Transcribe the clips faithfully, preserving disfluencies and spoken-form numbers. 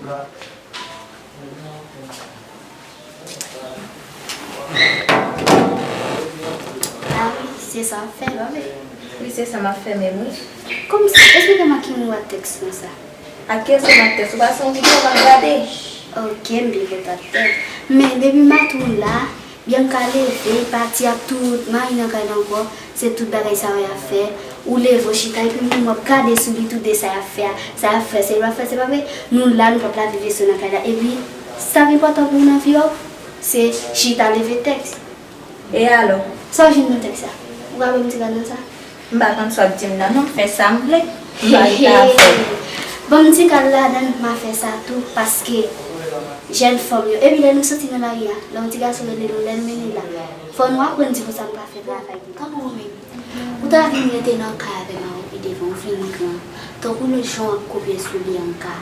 Ah wi, se sa w ap fè, pa vre? Wi, se sa m ap fè menm, wi. Kòmsi, esplike mwen ki moun w ap tèks konsa? Ak ki moun m ap tèks? Ou pa se yon videyo m ap gade? Ok, m byen kontan tèt. Men, depi maten w la, Bianca leve, pati ak tout mari nan kay la ankò, se tout bagay sa yo y ap fè. Ou leve, w chita, epi moun w ap gade sou li tou de sa y ap fè a, sa y ap fè, se l ap fè, se pa vre? Nou la, nou p ap lave veso nan kay la. Epi, sa k enpòtan pou w nan vi w, se chita leve tèks. E alò? Sa w jwenn nan tèks la? Ou ka ban m ti kal nan sa? M pa konn sa w ap di m nan, non, m fè sa m vle. M pa gen afè. Ban m ti kal ladan, m a fè sa tou, paske jèn fanm yo, epi lè nou soti nan lari a, lè yon ti gason rele nou, lè n mennen l la, fò nou aprann di konsa nou ka fè travay. Kanpe w menm. Ou ta vin rete nan kay avè mari w pi devan, ou fin gran. Tankou lòt jan w ap kopye sou Bianca.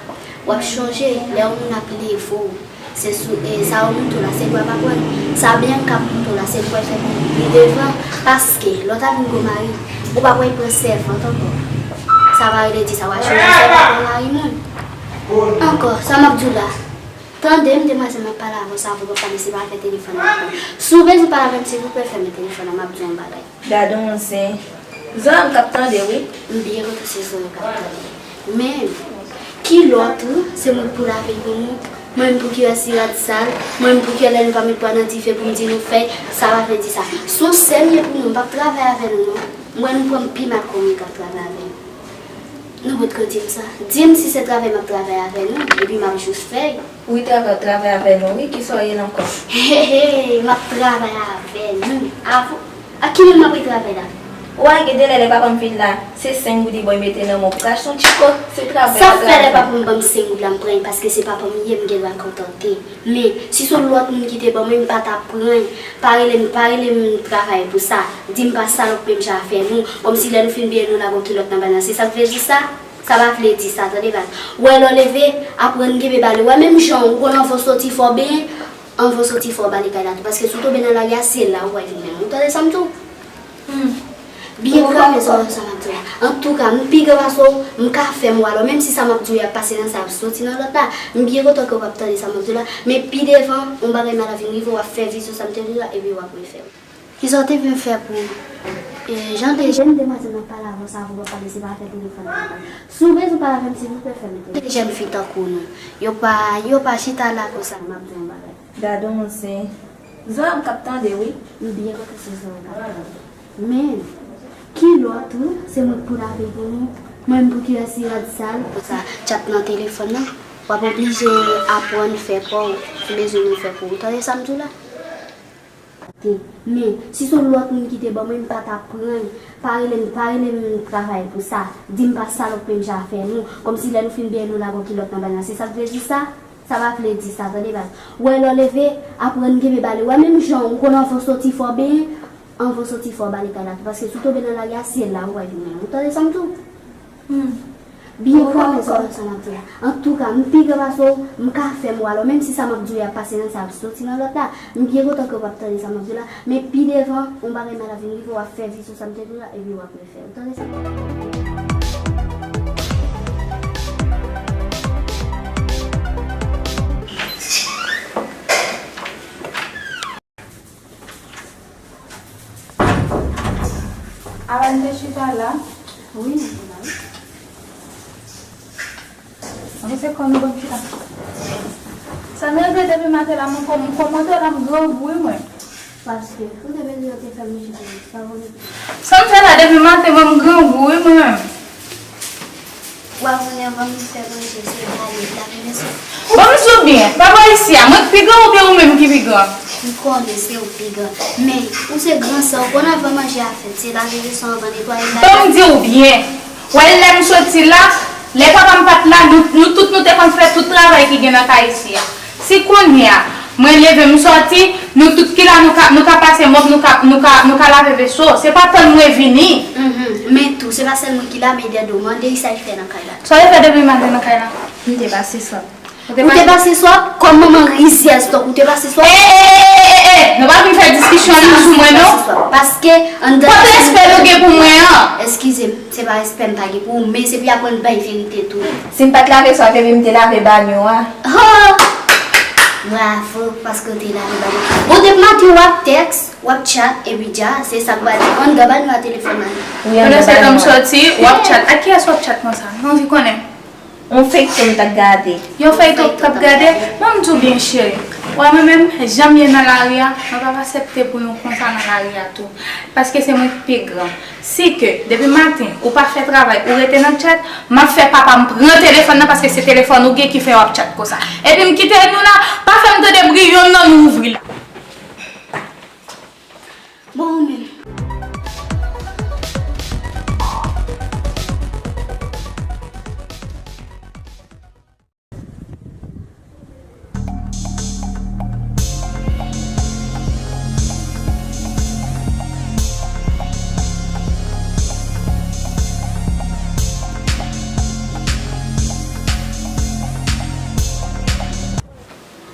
W ap chonje lè yon moun ap leve w, se sou, e, sa w ap montre w la, se pou w ap aprann. Sa Bianca ap montre w la, se pou w ap fè pi, pi devan. Paske, lè w ta vin gon mari, ou pa pou al pran sèvant ankò. Sa pa vle di sa w al chonje sèvant pou mari moun. Ankò, sa m ap di w la. Tande m, demwazèl, m ap pale avè w, sa pou w pa pale, se pa afè telefòn nan. Si w bezwen pale avè m, silvouplè, fèmen telefòn nan, m ap di w yon bagay. Gade yon zen. Zòrèy m k ap tande, wi. M byen kontan se zòrèy w k ap tande. Men, kilòt ou, se mwen k pou lave pou nou. Mwen menm pou ki wè si rad sal. Mwen menm pou ki wè lè nou pa met pwa nan dife pou m di nou fè. Sa pa vle di sa. Si w serye pou nou, m p ap travay avè nou, non. M wè nou pran m pi mal ke moun k ap travay avè nou. Nou potko di m sa. Di m si se travay m ap travay avè nou, epi m ap jis fè l. Wi, travay, travay avè nou, wi, kisa w ye la ankò? He, he, m ap travay avè nou. Avè, ak ki moun m ap travay la? Ou a gen de lè, lè papa m vin la, se senk goud li ban m mete nan men w pou ka achte yon ti kòk, se travay. Sa fè lè papa m ban m senk goud la, m pran l, paske se papa m ye, m gen dwa kontante. Men, si se yon lòt moun ki te ban mwen, m pa t ap pran l. Pa rele m, pa rele m travay pou sa. Di m pa salòp menm jan avè nou. Kòmsi lè nou fin benyen nou lage yon kilòt nan bal la. Se sa k vle di sa? Sa pa vle di sa, tande baz. Ou wè lè w leve, aprann kenbe bale. Ou wè menm jan ou konn anvan w soti fò w benyen, anvan w soti fò w bale kay la tou. Paske si w tonbe nan lari a, se la ou pral vin menm. Ou tande sa m di w? Hmm. Byen frape sa w sa m ap di w la. Antouka, m pi gran pase w, m ka fè m wè alò. Menm si sa m ap di w y ap pase nan sa, y ap soti nan lòt la. M byen kontan ke w ap tande sa m ap di w la. Men pi devan, yon bagay mal ap vin rive w, w ap fè vizyon sa m te di w la, epi w ap refè l. Kisa w te vin fè pou, e, jan de jèn demwazèl m ap pale avè w sa, pou w ap pale, se pa afè telefòn nan. Si w bezwen pale avè m, silvouplè, fèmen telefòn. Jèn fi tankou nou, yo pa, yo pa chita la konsa, m ap di w yon bagay. Gade yon zen. Zòrèy m k ap tande, wi. M byen kontan se zòrèy w k ap tande. Men, kilòt ou, se mwen k pou lave pou nou. Mwen menm pou ki wè si rad sal. Konsa, tchat nan telefòn nan, w ap oblije aprann fè pa w, si w bezwen moun fè pou ou. Tande sa m di w la? Men, si se yon lòt moun ki te ban mwen, m pa t ap pran l. Pa rele m, pa rele m travay pou sa. Di m pa salòp menm jan avè nou. Kòmsi lè nou fin benyen nou lage yon kilòt nan bal la. Se sa k vle di sa? Sa pa vle di sa, tande baz. Ou wè lè w leve, aprann kenbe bale. Ou wè menm jan ou konn anvan w soti fò w benyen, anvan w soti fò w bale kay la tou. Paske si w tonbe nan lari a, se la ou pral vin menm. Ou tande sa m di w? Hmm. Byen frape sa w sa m ap di la. Antouka, m pi gran pase w, m ka fè m wè alò. Menm si sa m ap di w y ap pase nan sa, y ap soti nan lòt la. M byen kontan ke w ap tande sa m ap di w la. Men pi devan, yon bagay mal ap vin rive, w ap fè vizyon sa m te di w la, epi w ap refè l. Ou tande sa? Alan te chita la? Wi, m te la, wi. Ann se kò nou ban m chita. Sa m rive depi maten la, m kò-, m kòmante la, m grangou, wi, mwen. Paske, ou te bezwen te fè m chita, sa w konnen. Sa m fè la depi maten, mwen, m grangou, wi, mwen. Ou pa konnen anvan m fè manje, se pale, l ap mezon. Ban m di w byen, pa bò isi a, mwen k pi gran oubyen ou menm ki pi gran? M konnen se ou k pi gran. Men, ou se gran sè, ou konn anvan manje a fèt, se lave veso anvan, netwaye bagay. Ban m di w byen, w wè lè m soti la, lè papa m pa t la, nou, nou tout nou te konn fè tout travay ki gen nan kay isi a. Si kounye a, mwen leve m sòti, nou tout ki la, nou ka, nou ka pase mòp, nou ka, nou ka, nou ka lave veso. Se pa tann mwen vini. Mhm. Men tou, se pa sèl mwen ki la, men dèdo, mande l sa l fè nan kay la. Sa w te fè depi maten nan kay la? M te pase sòt. Ou te pase sòt? Kòm manman rizyèz tankou w te pase sòt? E, e, e, e, e, e! Nou pa vin fè diskisyon la sou mwen, non. Paske anndan. Kot respè nou gen pou mwen an? Eskize m. Se pa respè m pa gen pou ou, men se pou y aprann bay verite tou. Si m pa t lave swav, epi m te lave banyo a. Ho! Bravo, paske w te lave banyo. Bon, depi maten w ap tèks, w ap chat, epi dja, se sa k pral di, anndan banyo a telefòn nan ye. Wi, anndan banyo a. Pandan se tan m sòti, w ap chat. Ak kiyès w ap chat konsa? M anvi konnen. Yon feyton m t ap gade. Yon feyton w t ap gade? Ban m di w byen, cheri. Wè mwen menm, jan m ye nan lari a, mwen p ap aksepte pou nou konsa nan lari a tou. Paske se mwen k pi gran. Si ke, depi maten, ou pa fè travay, ou rete nan chat, m ap fè papa m pran telefòn nan, paske se telefòn ou gen ki fè w ap chat konsa. Epi m kite nou la, pa fè m tande bri yonn nan nou ouvri la. Bon, ou menm.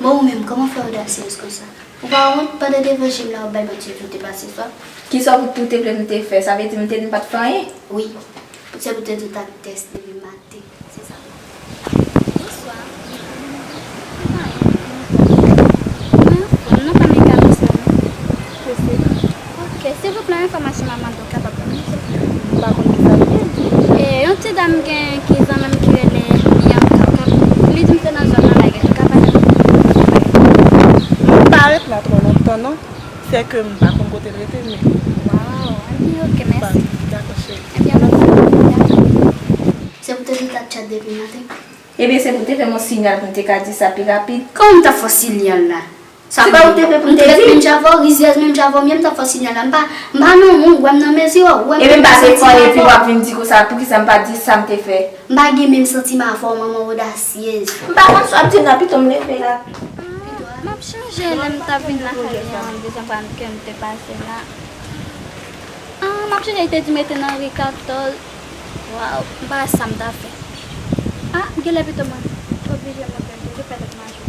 Bon, ou menm, kòman fè odasyez konsa? Ou pa wont pandan devan je m la w ap bay manti sou te pase swa? Kisa w te vle m te fè? Sa vle di m te di m pa t fè anyen? Wi. Se poutèt ou t ap tèks depi maten. Se sa. Bonswa. Mwen anfòm, non pa m e Carlos la non. Kiyès se? Ok, silvouplè, yon enfòmasyon m ap mande w kapab ban m li? M pa konn kisa l ye. E, yon ti dam gen ki zanmi m ki rele Bianca. Li di m se nan zòn nan la, gen tou ka pale. M pa ret la twò lontan non. Sèke m pa konn kote l rete, men. Waw, ebyen, ok, mèsi. Dakò, cheri. Ebyen, dakò. Se pou te di w t ap chat depi maten? Ebyen, se pou te fè m yon sinyal pou m te ka di sa pi rapid. Kòman m t ap fè w sinyal la? Se pa ou te vle pou m te di? Menm jan avè w, rizyèz menm jan avè w, m ye, m t ap fè w sinyal la. M pa, m pa nan ou, ou wè m nan mezi w, ou wè m nan mezi w. Ebyen, m pa te fè anyen, epi w ap vin di konsa, poukisa m pa di sa m te fè? M pa gen menm santiman avè w, manman odasyez. M pa konn sa w ap di m nan, pito m leve la. M ap chanje lè m t ap vin lakay li an, dezyèm fwa ke m te pase la. Ah, m ap chanje, li te di m rete nan ri katòz. Waw, m pa wè sa m ta fè. Ah, genlè pito mwen oblije monte, m toujou pè lòt mache.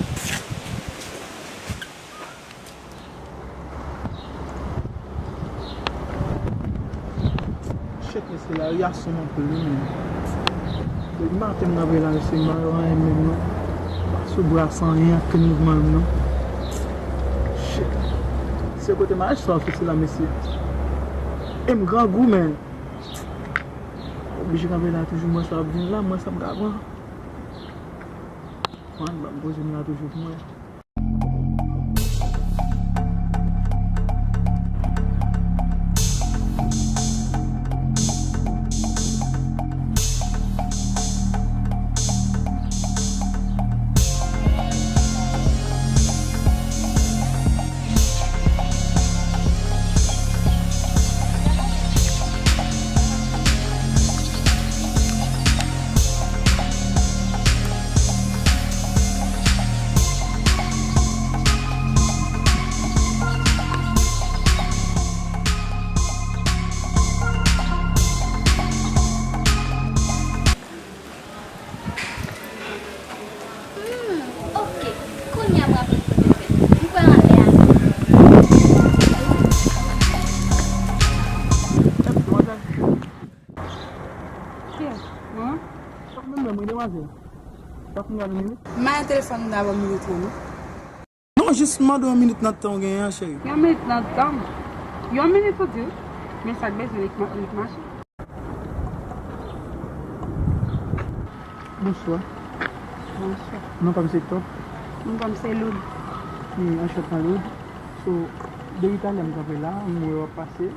Shit, mesye, lari a sonm anpil wi, men. Depi maten m nan vre la, mesye, m pa wè anyen menm non. M pa sou bra san anyen, ankenn mouvman menm non. Shit. Se kote m al sòti la, mesye. E m grangou, men. Oblije kanpe la toujou, m wè sa ap vin la, m wè sa m ka pran. Mwen, ban m poze m la toujou pou mwen. Hmm, ok. Kounye a m raple m kote m ret. M kwè anlè a. Kiyès? Mwen? Sa fè menm lè mwen demwazèl. Sa fè mwen yon minit. M a yon telefòn m nan yon minit lan non. Non, jis mande w yon minit nan tan w genyen an, cheri. Yon minit nan tan m? Yon minit ou di wi. Men sa k bezwen li k ma-, li k mache. Bonswa. Bonswa. Non pa m se Top. Non pa m se Loud. Hmm, anchante Loud. So, depi talè m kanpe la, m wè w ap pase.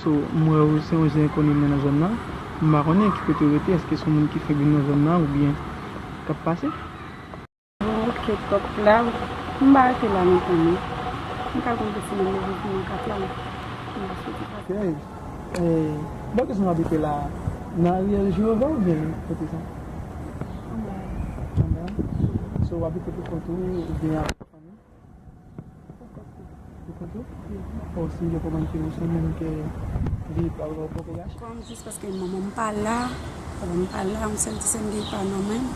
So, m wè w se yon zen enkoni m nan zòn nan. M pa konnen ki kote w rete, èske se yon moun ki fenk vin nan zòn nan oubyen k ap pase? Ok, Top la, m pa rete la lontan non. M ka konte si nan leve vin nan kat la, m pa soti pase. Ok. Eh, bon, kèson w abite la? Nan Ariel Jehova oubyen kote sa? Anba. Anba? So, w abite pou kont ou oubyen avèk fanmi? Pou kont mwen. Pou kont ou? Wi. O, si m byen konprann ke ou se yon moun ke vi pa, ou poko gache? Kòm jis paske manman m pa la, papa m pa la, yon sèl ti sè m gen pa nan men m.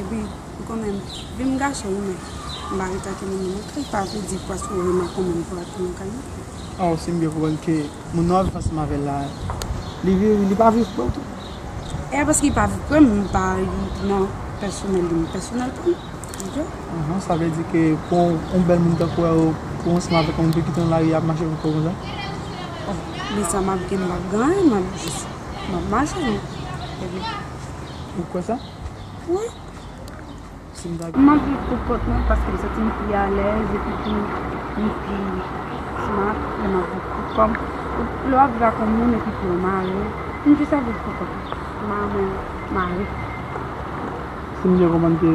Epi, ou konnen, vi m gache wi, men m pa rete ak moun nan kay, pa vle di paske ou renmen kòm m pou rete nan kay non. O, si m byen konprann ke moun nan w ap viv ansanm avè l la, Li viv, li pa viv pre w tou? E paske li pa viv pre m, m pa nan pèsonèl li, m pèsonèl pa m. Ok? Ahan, sa vle di ke pou yon bèl moun tankou w, pou w ansanm avèk yon moun pou kite nan lari ap mache pou kò konsa? Oh, men sa m ap gen, m p ap gen anyen, m ap jis, m ap mache, non. Epi ou kwè sa? Wi. Si m ta M ap viv pou kont mwen paske m santi m pi alèz epi tou m pi smart lè m ap viv pou kò m. Lè w ap viv ak yon moun epi tou w mare, m jis ap viv pou kont mwen. Mare, mare. Si m byen konprann ke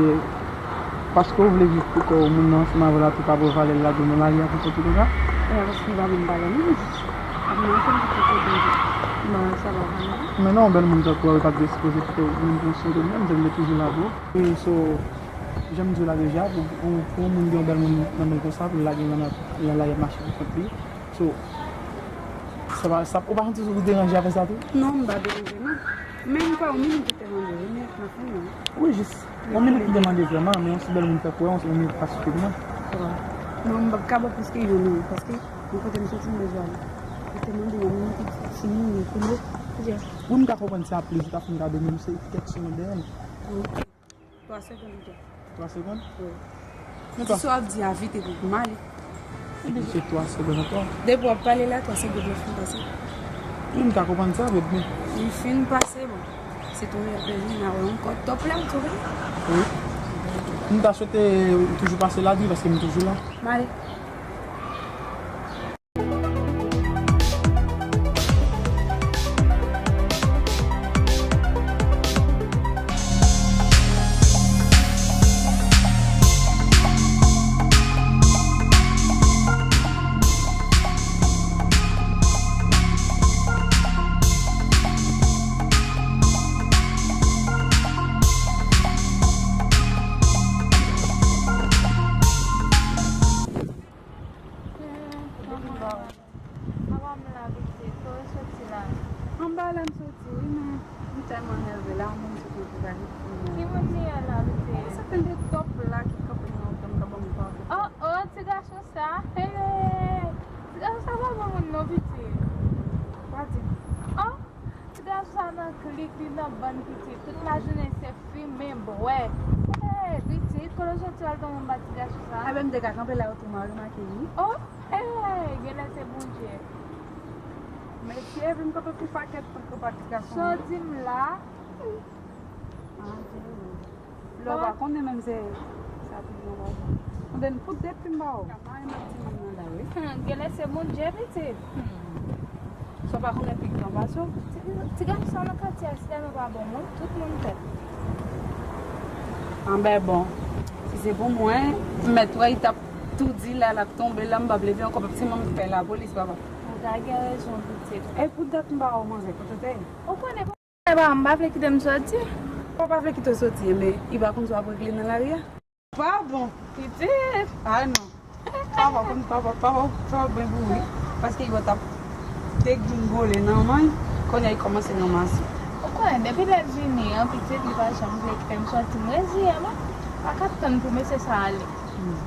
paske w vle viv pou kò w, moun nan ansanm avè w la tou pa ba w valè, l lage w nan lari a pou kont ou konsa? E a paske li pa ban m valè non, m jis ap mache m pou kont mwen, m pa sa pa valè. Men non, yon bèl moun tankou w, li pa t dwe sipoze kite w menm pou yon segonn menm, se m te toujou la pou ou. Wi, so, jan m di w la deja, pou, pou, pou yon moun gen yon bèl moun nan men l konsa, pou l lage l nan, nan lari ap mache pou kont li. So, sa pa, sa, ou pa santi ou deranje avè sa tou? Non, m pa deranje non. Men m kwè yon minit ki te mande, wi, men nan fen non. Wi, jis yon minit ki te mande vrèman, men yon si bèl moun fè kwè, yon minit pa sifi pou mwen. Non, m p ap ka ba w plis ke yon minit, paske yon kote m soti m bezwen ale. Ou te mande yon minit, ti minit, kounye a. Wi, m ka konprann se ap plezi ta fin gade, men se kèk segonn dèyè m. Ok. Twa segonn, ok. Twa segonn? Wi. Men twa. Di sa w ap di a vit epi pou m ale. Epi se twa segonn ankò. Depi w ap pale la, twa segonn yo fin pase. Wi, m ka konprann sa, men. Li fin pase, bon. Se tou lè pèdi, n a wè ankò. Top la, ou twouve? Wi. M ta swete ou toujou pase la, wi, paske m toujou la. M ale. Papa m la pitit, kote w soti la? Anba la m soti, wi, men m tèlman nève la, yon moun sot nan travay. Ki moun li ye la, pitit? Se sèten de top la ki kanpe nan wout la, m ka ban m pardon. Oh, oh, ti gason sa, hey! Ti gason sa pa bon moun non, pitit. Pa di. Oh! Ti gason sa nan klik, li nan bann pitit. Tout lajounen se fimen, bwè. Hey, pitit, kote w soti al tonbe anba ti gason sa? Enben, m te ka kanpe la, ou te mal remake, wi. Oh, hey, genlè se Bondye. Mesye, vin kanpe pou pakèt, pou pa ti gason. Sa w di m la? Ah, Dye. Lè w pa konnen menm se sa tou byen w pa konnen. Konnen pou depi m ba w. Kama e mèt timoun nan la, wi. Hmm, genlè se Bondye, pitit. Hmm. Sa w pa konnen pi gran pase w. Ti, ti gason nan katye a, si dèmen pa bon moun, tout moun pè. Anben bon, si se pou mwen, m mèt wè, li t ap tou di la, l ap tonbe la, m p ap leve ankò, pèp timoun pè lapolis, papa. Ou ta gen rezon, pitit. E pou dat m ba w manzè, kote w te ye? Ou konnen Papa m pa vle kite m soti. Papa vle kite w soti, men li pa konn sa w ap regle nan lari a. Pa bon. Pitit. Ah non. Papa konn, papa, papa, papa byen bouri. Paske li t ap degringole nan men, kounye a li kòmanse ranmase. Ou konnen, depi lè l vini an, pitit, li pa janm vle kite m soti. M reziye m, wi. Pa ka tann pou mesye sa ale. Hmm.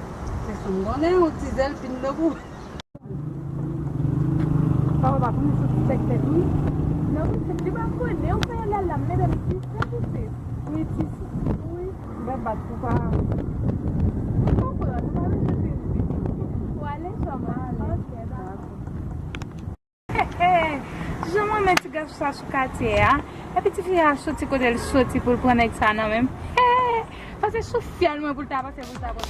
Se sa m konnen, yon ti zèl fin nan kou. Papa pa konnen soti tèk tèt wi. Non, pitit, li pa konnen. Ou konnen lè l la, m leve l pi fre pitit. Wi, ti sou. Wi. M ap bat pou pa. M konprann, ou pa bezwen peye pitit. Ou ale sòman. Ok, dakò. Jan m renmen ti gason sa sou katye a. Epi ti fi a soti kote l soti pou l pran nèg sa nan men m. Pase sou fyèl mwen pou l ta pase pou l ta pran.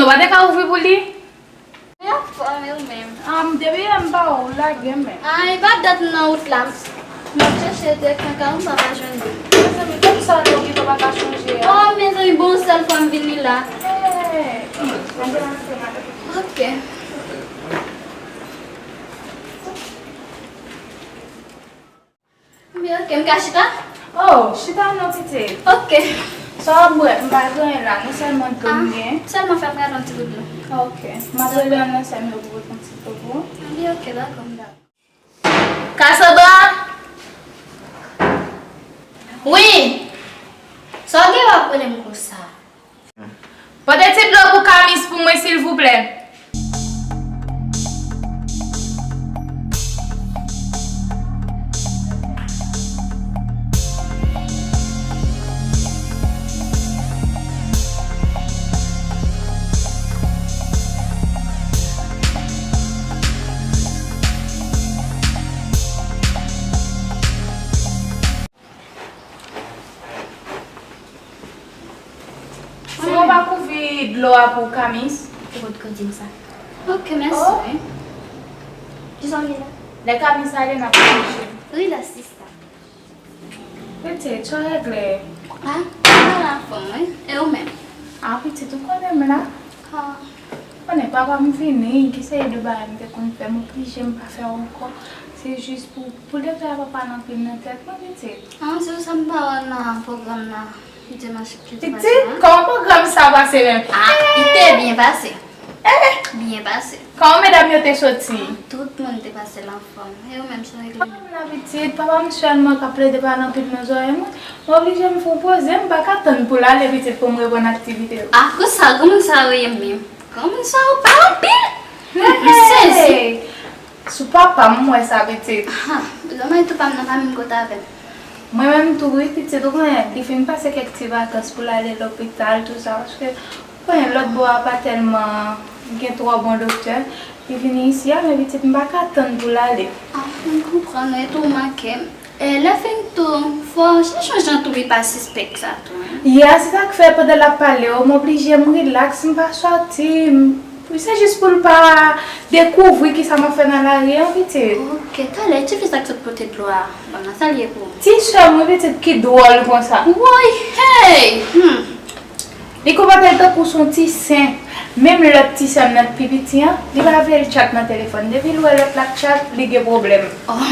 Ou pa te ka ouvri pou li? Li anfòm, e ou menm? Ah, m depi yè m pa wè w lage men. Ah, e pa dat m nan wout la. M ap chèche direksyon kay ou, m pa ka jwenn li. Mezanmi, tout sa nou gen, ou pa ka chanje a. Oh, mezanmi, bon, sèl fwa m vini la. Hey. Ok. Anben, ok, m ka chita? Oh, chita non, pitit. Ok. Sa w ap bwè? M pa gen anyen la, non, sèlman dlo m gen. Sèlman fè m rale yon ti gout dlo. Ok. M ap rele yon nan sè m yo pou pote yon ti dlo pou ou. Anben, ok, dakò. Cassandra! Wi! Sa w gen w ap rele m konsa? Pote ti dlo pou Kamis pou mwen, silvouplè. Si mwen pa kouvri dlo a pou Kamis. Ou potko di m sa. Ok, mèsi. Oh. Kisa w gen la? Lè Kamis ale, n ap manje. Wi, la sista. Pitit, sa w regle? Ah, mwen la anfòm, wi. E ou menm? Ah, pitit, ou konnen m la. Ah. Konnen papa m vini, ki seri de bagay m te konn fè, m oblije m pa fè ankò. Se jis pou, pou letan papa nan anpil nan tèt mwen, pitit. Ah, se sa m pa wè nan pwogram nan dimanch ki te pase a. Pitit, kòman pwogram sa pase menm? Ah, li te byen pase. Eh! Byen pase. Kòman medam yo te soti? Tout moun te pase l anfòm. E ou menm, sa w regle? Papa m la, pitit, papa m sèlman k ap plede pale anpil nan zòrèy mwen. M oblije m fè w poze, m pa ka tann pou l ale, pitit, pou m reprann aktivite yo. Ah, konsa, granmoun sa yo ye menm. Granmoun sa yo pale anpil. M sezi. Sou papa m, m wè sa, pitit. Ah, zanmi tou pa m nan fanmi m kot avè m. Mwen menm tou, wi, pitit, ou konnen, li fin pase kèk ti vakans pou l ale lopital, tou sa, paske, ou konnen, lòt bò a pa tèlman gen twò bon doktè. Li vini isi a, men pitit, m pa ka tann pou l ale. Ah, m konprann, wi, tou manke m. E lè fin tou, fò w chèche yon jan tou wi pa sispèk sa tou, en. Ya, se sa k fè pandan l ap pale yo, m oblije m rilaks, m pa sòti, m, se jis pou l pa dekouvri kisa m ap fè nan lari an, pitit. Ok, talè, tifi sa k sot pote dlo a, ban m nan, sa l ye pou ou? Ti sè m wi, pitit, ki dwòl konsa. Woy, hey! Hmm. Li konpòte l tankou s on ti sen. Menm lòt ti sè m nan k pi piti an, li pa vle l tchat nan telefòn. Depi l wè lòt la k tchat, li gen pwoblèm. Oh,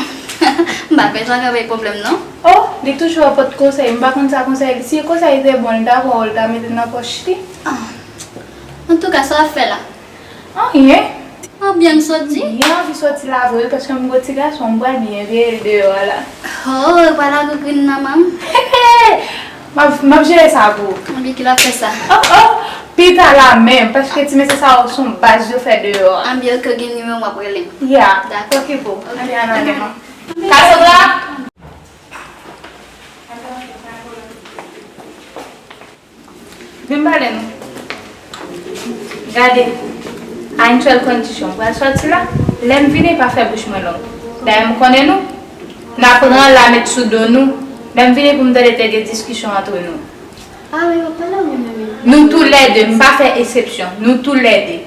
m pa kwè Jean Gabriel pwoblèm non. Oh, li toujou ap pot konsèy. M pa konn sa konsèy li. Si konsèy te bon, li ta pran w, li ta mete nan pòch li. Ah. Antouka, sa w ap fè la? Anyen. Anbyen m soti? Byen anvi soti la vre wi, paske m gon ti gason, m pral byen veye l deyò a la. Oh, ou pral lage grenn nan manman m? M ap, m ap jere sa pou ou. Anbyen ki l ap fè sa? Oh, oh, pita la menm, paske ti mesye sa yo se yon baz yo fè deyò a. Anbyen ok, gen nimewo m w ap rele m. Ya, dakò. Okipe w. Anbyen al ale manman. Cassandra! Vin pale nou. Gade, a yon sèl kondisyon, m pral sòti la, lè m vini pa fè bouch mwen long. Dayè m konnen nou, n ap pran la met sou do nou, lè m vini pou m tande te gen diskisyon antre nou. Ah wi, w ap pale wi, men, men. Nou toulède, m pa fè eksepsyon, nou toulède.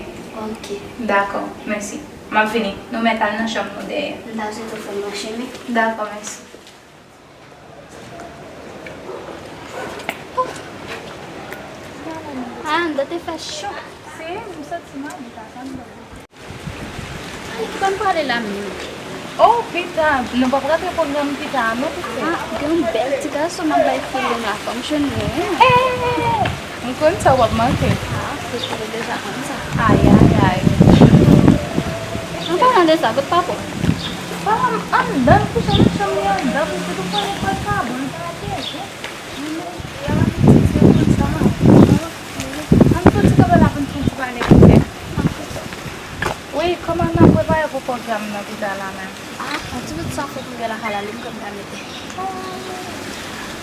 Ok. Dakò, mèsi. M ap vini, nou mèt al nan chanm nou dèyè. M ta swete w fè m mache, men. Dakò, mèsi. Ah, anndan te fè cho. Si, m santi m abit atann. Ay, ki pa m pale la menm. Oh, pita, nou p ap rate pwogram pita a non, pitit. Ah, gen yon bèl ti gason m ap bay feeling la, fò m jwenn li, wi. Eh! M konn sa w ap manke. Ah, se pou deja konn sa. Ay, ay, ay. An palan de sa, kot papa w? Papa m anndan, l kouche nan chanm li anndan, pitit, ou konnen kò l pa bon, l pa dèyè. Ann soti kanpe la pou n fè yon ti pale, pitit. Wi, kòman n ap prepare pou pwogram nan pita la menm? Ah, yon ti bout sa fou pou m gen lakay la, li m konn ka mete.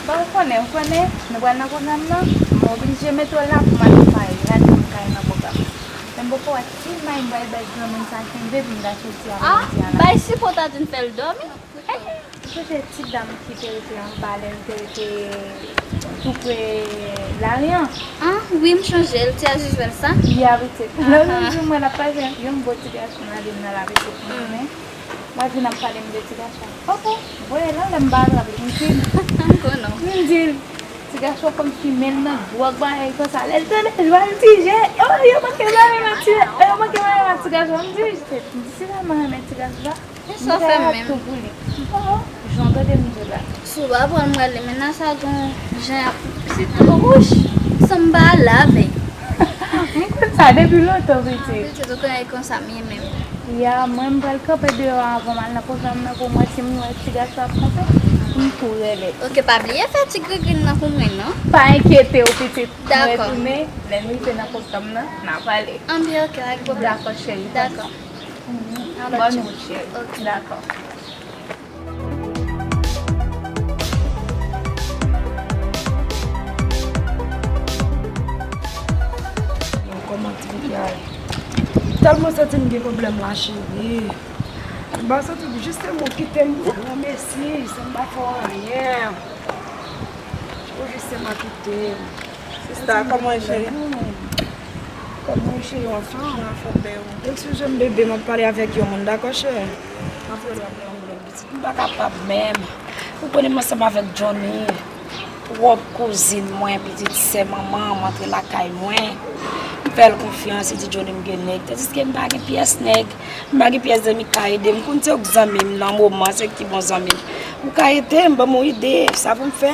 Bon, ou konnen, ou konnen, nou pral nan pwogram nan, m oblije mete w la pou m al pare, gade m kay nan pwogram. Men m poko wè ki may m pral bay granmoun sa kenbe pou m ta soti a midi a la. Ah, bay sipò ta di n fè l dòmi. Ou sonje ti dam ki te rete anba lè n te rete tou pre lari an? An? Wi, m chonje l, ti Aziz wè l sa. Ya, pitit. Lè l vin jwenn mwen, l ap pale yon bon ti gason, l ale m nan lavi pou mwen. Mwen vin ap pale m de ti gason. Oke, voye l anlè, m pa atrap li, m di l. M konnen. M di l, ti gason konn fimen l nan dwòg, bagay konsa. Lè l tande l, l di, oh, yo manke mare nan ti, yo manke mare nan ti gason. M di, m di, si tèlman renmen ti gason sa, m ta tou pou li. Oh, jan w tande m di w la. Si w pa pran l, m pral demen nan sa gon jan ap pitit twò wouch. Sanm pa lave. M konn sa depi lontan, pitit. Pitit, ou konnen e konsa m ye menm. Ya, mwen m pral kanpe deyò a avan m al nan pwogram nan pou m wè si m wè ti gason ap kanpe. M tou rele. Oke, pa bliye fè ti grigrin nan pou mwen, non? Pa enkyete w, pitit. M retounen, lè m rive nan pwogram nan, n a pale. Anben, oke, pa gen pwoblèm. Dakò, cheri. Dakò. Bòn wout, cheri. Oke. Dakò. Yo, kòman ti fi a ye? Tèlman santi m gen pwoblèm la, cheri. M pa santi m jis se moun kite m granmesi, san m pa fè w anyen. Ou jis se m kite m. Sista, kòman w ye, cheri? Kòman w ye, cheri, w anfòm? Mwen anfòm, bèl. Eskize m, bebe, m ap pale avèk yon moun, dakò, cheri? M ap pale avèk yon moun. M pa kapab menm. Ou konnen m ansanm avèk Johnny. Pwòp kouzin mwen, pitit sè manman m, antre lakay mwen. M fè l konfyans, li di Johnny m gen nèg. Tandiske m pa gen pyès nèg. M pa gen pyès zanmi k ka ede m. M konn se ou k zanmi m nan moman, se ou ki bon zanmi m. Ou ka ede m, ban m yon ide, sa pou m fè.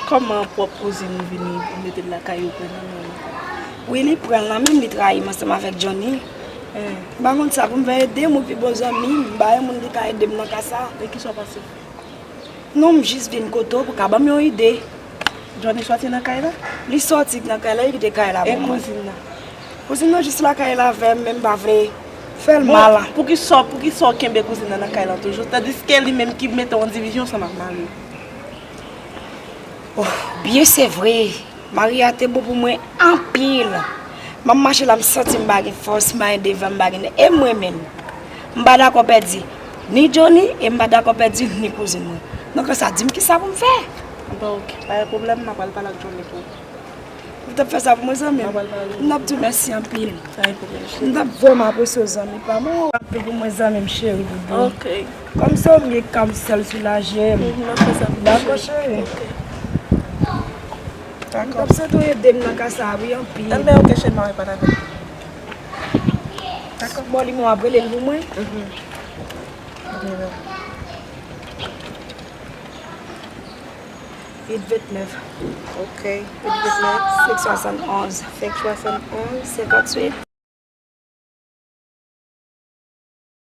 Kòman pwòp kouzin ou vini pou mete l lakay ou pran nan men w? Wi, li pran l nan men m, li trayi m ansanm avèk Johnny. M pa konn sa pou m fè, ede m, ou pi bon zanmi m, m pa yon moun ki ka ede m nan ka sa. E kisa w panse fè? Non, m jis vin kote w pou w ka ban m yon ide. Johnny sòti nan kay la? Li sòti nan kay la, li kite kay la pou mwen. E kouzin nan? Kouzin nan jis lakay la avè m, men m pa vle fè l mal. Bon, poukisa, poukisa w kenbe kouzin nan nan kay la toujou, tandiske li menm ki mete w an divizyon ansanm ak mari w? Oh, byen se vre, mari a te bon pou mwen anpil. M ap mache la, m santi m pa gen fòs, m pa gen devan, m pa gen, e mwen menm, m pa dakò pèdi ni Johnny, e m pa dakò pèdi ni kouzin mwen. Nan ka sa, di m kisa pou m fè. Bon, oke, pa gen pwoblèm, m ap al pale ak Johnny pou ou. Ou t ap fè sa pou mwen, zanmi m? M ap al pale. M t ap di w mèsi anpil. Pa gen pwoblèm, cheri. M t ap vrèman apresye w, zanmi pa m. Ou ap fè pou mwen, zanmi m cheri, doudou. Oke. Kòm se ou m ye, ka m sèl soulaje m. Mhm, m ap fè sa pou ou, cheri. Dakò, cheri. Oke. Dakò. M t ap swete w ede m nan ka sa a, wi, anpil. Enben, oke, cheri, m ap reponn avè w. Dakò. Bon, li mwen ap rele l pou mwen. Mhm. Oke, bebe. Uit vennèf. Oke, uit vennèf. Senk swasannonz. Senk swasannonz. Senkantuit.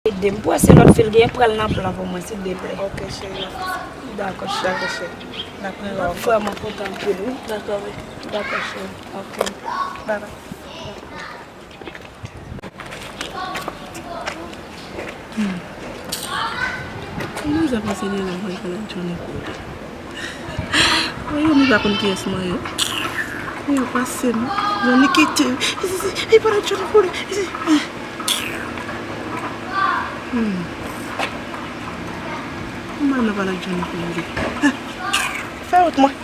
Ede m pou wè si lòt fi l gen, pran l nan plan pou mwen, silvouplè. Oke, cheri, m ap fè sa. Dakò, cheri. Dakò, cheri. N ap rele w ankò. M vrèman kontan anpil, wi. Dakò, wi. Dakò, cheri. Oke. Bye bye. Hmm. Kòman sa pase de la mwen pral ak Johnny pou li? Mwen yo, mwen pa konn kiyès mwen yo. Mwen yo pase m. Johnny kite m. Isi, isi, li pral ak Johnny pou li. Isi. Hmm. Mwen nan pral ak Johnny pou li. Fè wout mwen.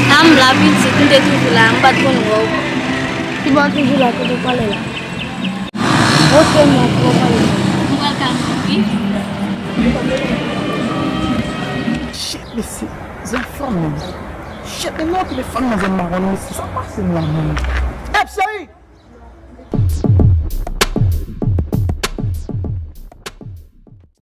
A m la pitit, m te toujou la, m pa t konn wè w. Ki bò w toujou la, kote w pale la? Montre m nan pwòp ane. M pral ka mouri. Shit, Mesye, zafè menm. Shit, men non, telefòn nan zòn maron, mesye, sa pase m la menm. Ep, cheri!